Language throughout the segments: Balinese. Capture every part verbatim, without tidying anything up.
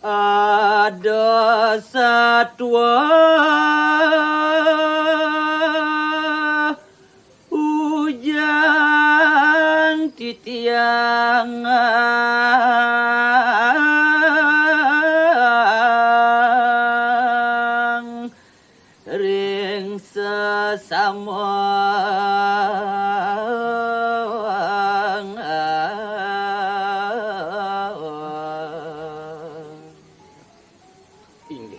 Ada satua ujang titiang ring sesama. Inggih.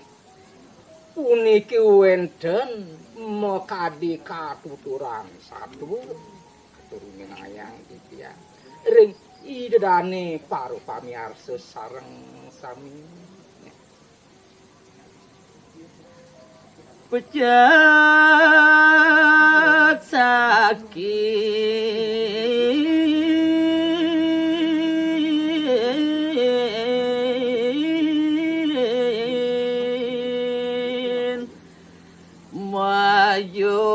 Puniki wénten makadi katuturan satua, atur uning ayang titiang ring ida dané para pamiarsa sareng sami. Pecak sakin Majapahit.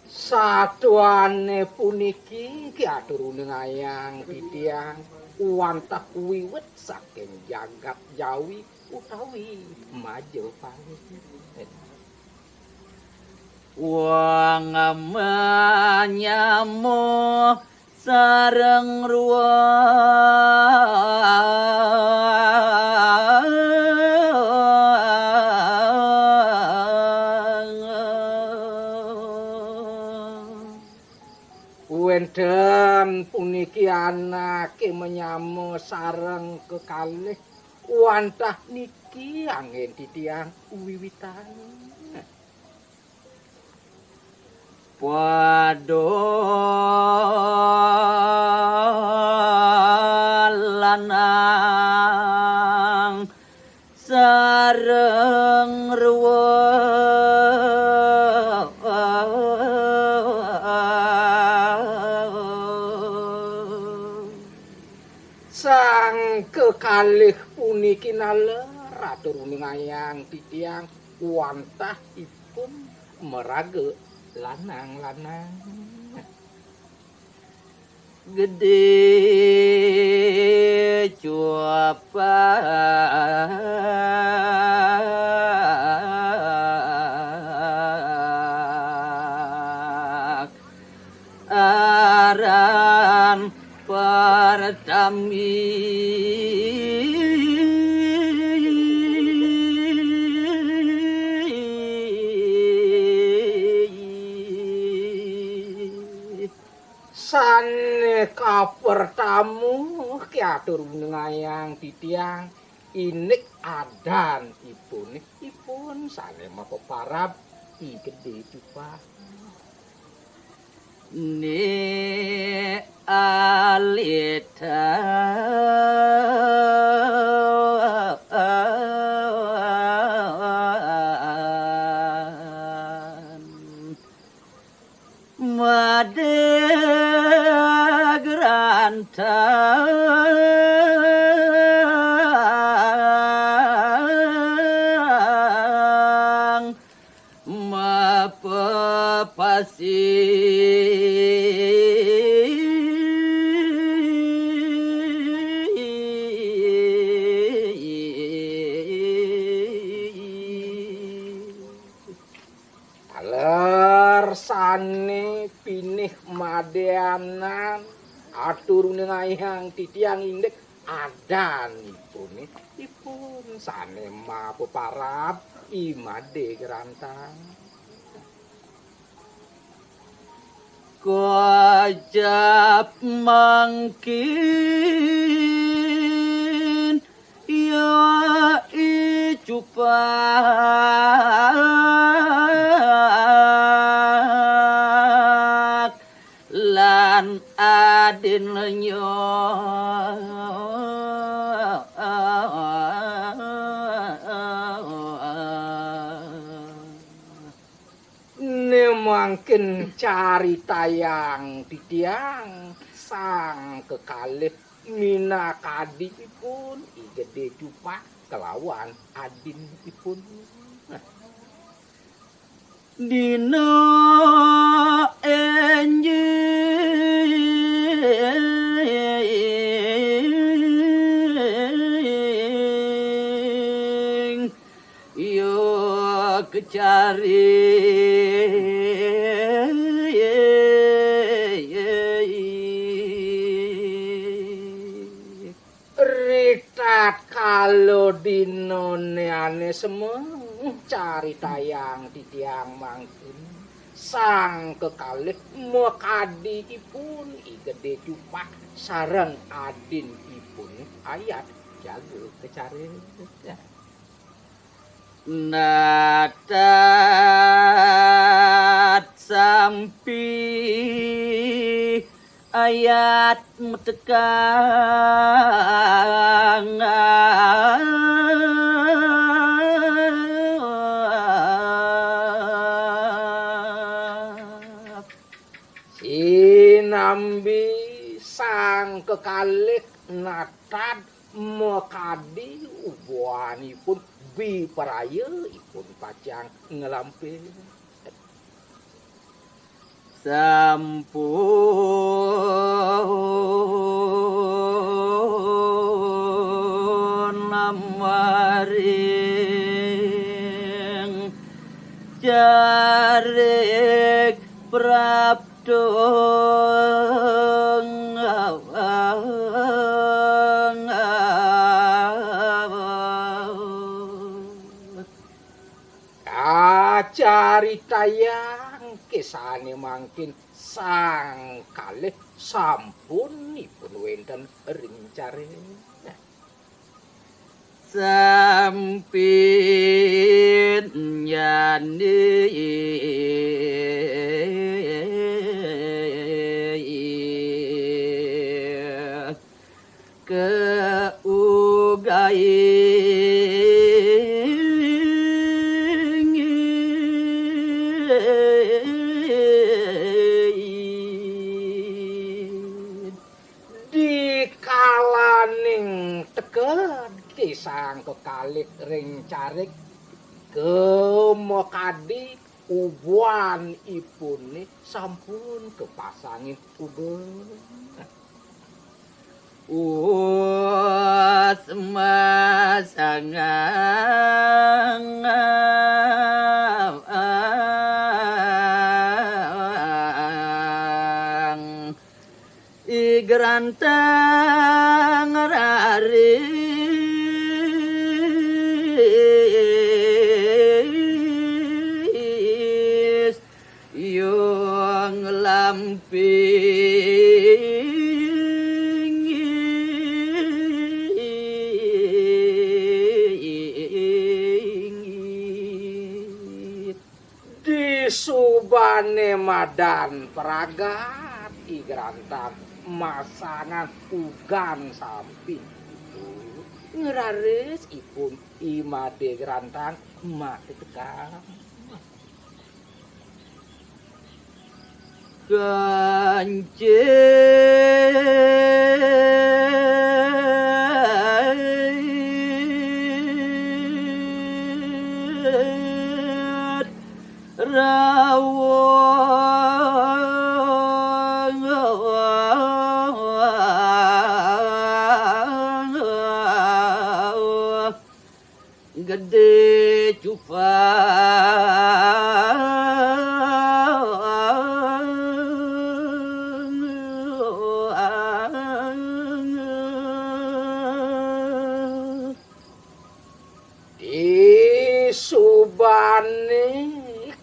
Satuané puniki kiatur uning ayang titiang wantah wiwit saking jagat Jawi utawi Majapahit. Wong manyama sareng ruang. Wénten puniki anaké manyama sareng kekalih wantah niki anggén titiang wiwitan. Pada lanang sareng ruang. Sang kekalih puniki naler atur uning ayang titiang wantah ipun maraga lanang-lanang. Gedé cupak aran pertami. Sané kapertama kiatur uning ayang titiang indik adan ipun, ipun sané mapeparab I Gedé Cupak. Ni alitan. Madé grantang mapepasi. Taler sané pinih madéanan atur uning ayang titiang indik adan ipuné, ipun sané mapeparab I Madé Grantang. Kocap mangkin ya I Cupak lan adinnya. Né mangkin caritayang titiang sang kekalih minakadi ipun I Gedé Cupak kelawan adin ipun. Dina énjing ya kecaring. Ritatkala dinané ané semeng caritayang titiang mangkin, sang kekalih makadi ipun I Gedé Cupak sareng adin ipun Ayat jaga kecaring. Natat sampi Ayat metekang. Sinambi sang kekalih Natat makadi ubuhanipun bipraya ipun pacang nglampir. Sampun maring carik prapto. Kacaritayang kesané mangkin sang kalih sampun ipun wénten ring caring. Sampin jani keugaing. Dikalaning teked ti sang kekalih ring carik, kamakadi ubuhan ipuné sampun kapasangin uga. Usma sangang I Grantang raris yang lampingit. Disubané madan pragat I Grantang masangan ugan sampi ditu, ngraris ipun I Madé Grantang matetekan. Kancit rawuh Gedé Cupang. Disubané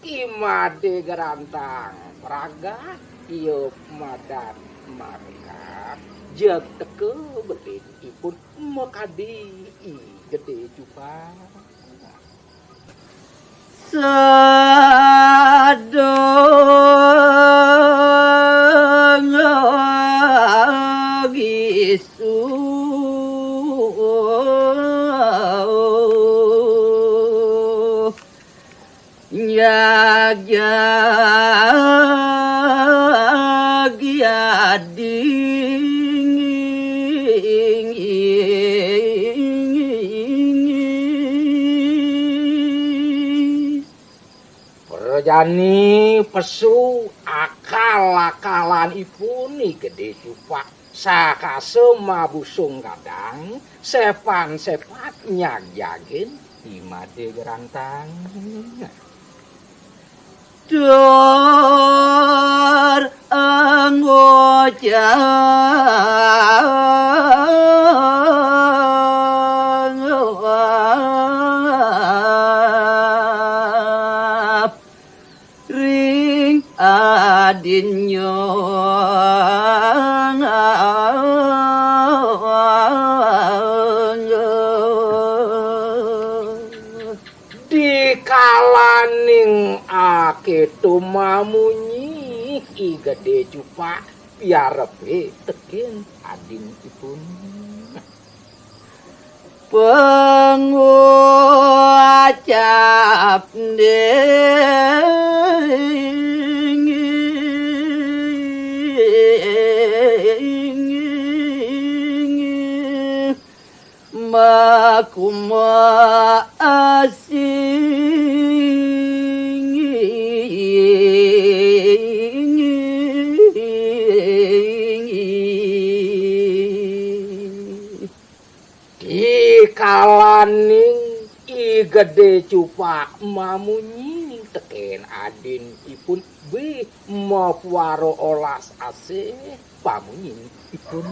I Madé Grantang pragat, ia madan markat, jeg teka belinipun makadi I Gedé Cupang. Sadang gisu Nyagyagi ading. Prajani pesu akal-akalanipun I Gedé Cupak sakasa mabusung gadang, sepan-sepat nyagyagin I Madé Grantang. Tur ngucap ring adinnya. Dikalaning akéto mamunyi I Gedé Cupak piarepé tekén adinipun. Pangucap ding. Makuma asing. Dikalaning I Gedé Cupak mamunyi tekén adinipun, bih mapuara olas asih pamunyinipun.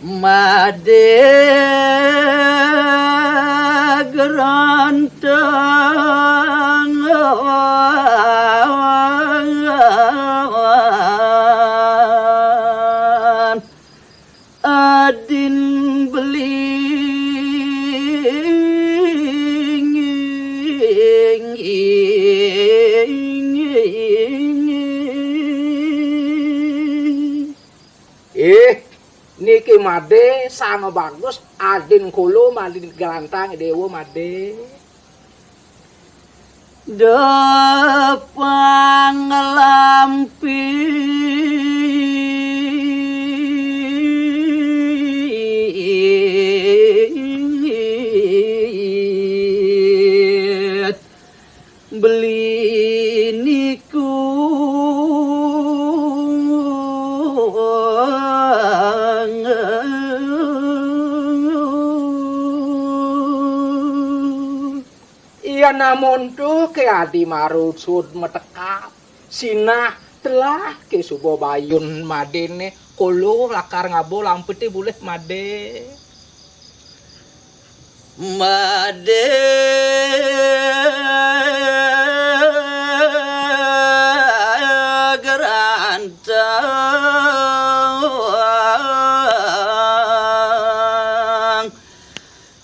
Madé Grantang adin beli. Ih, niki Madé, sanget bagus, adin kula, Madé Grantang, Déwa Madé. Depang nglampit beli niku. Yén amonto ké adi maru suud matekap, sinah telah ké suba bayun Madéné, kula lakar ngaba lampeté bulih Madé. Madé Grantang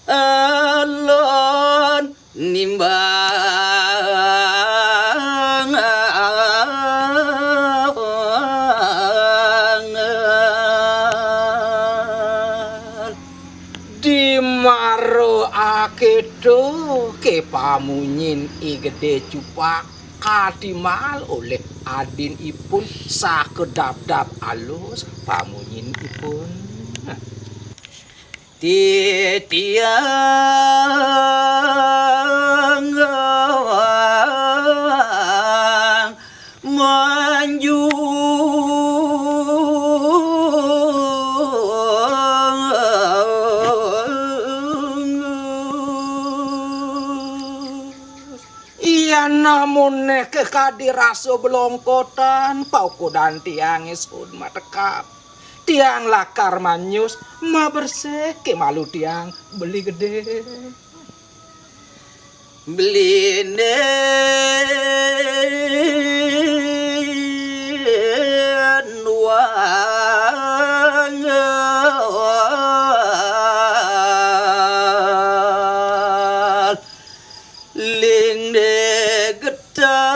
alon nimbang. Dimaraaké to ké pamunyin I Gedé Cupak katimal olih adinipun, sakedap-dap alus pamunyinipun. Titiang manjung. Yén amuné ké kadi rasa blongkotan, paukudan tiangé suud matekap. Tiang lakar manyus, mabersih ké malu tiang, Beli Gedé. Beliné nuang ling dé getang.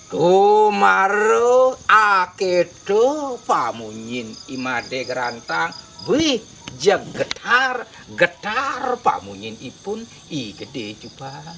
Tuh, Aro akéto pamunyin I Madé Grantang, wih, jeg getar, getar pamunyin ipun I Gedé Jubah.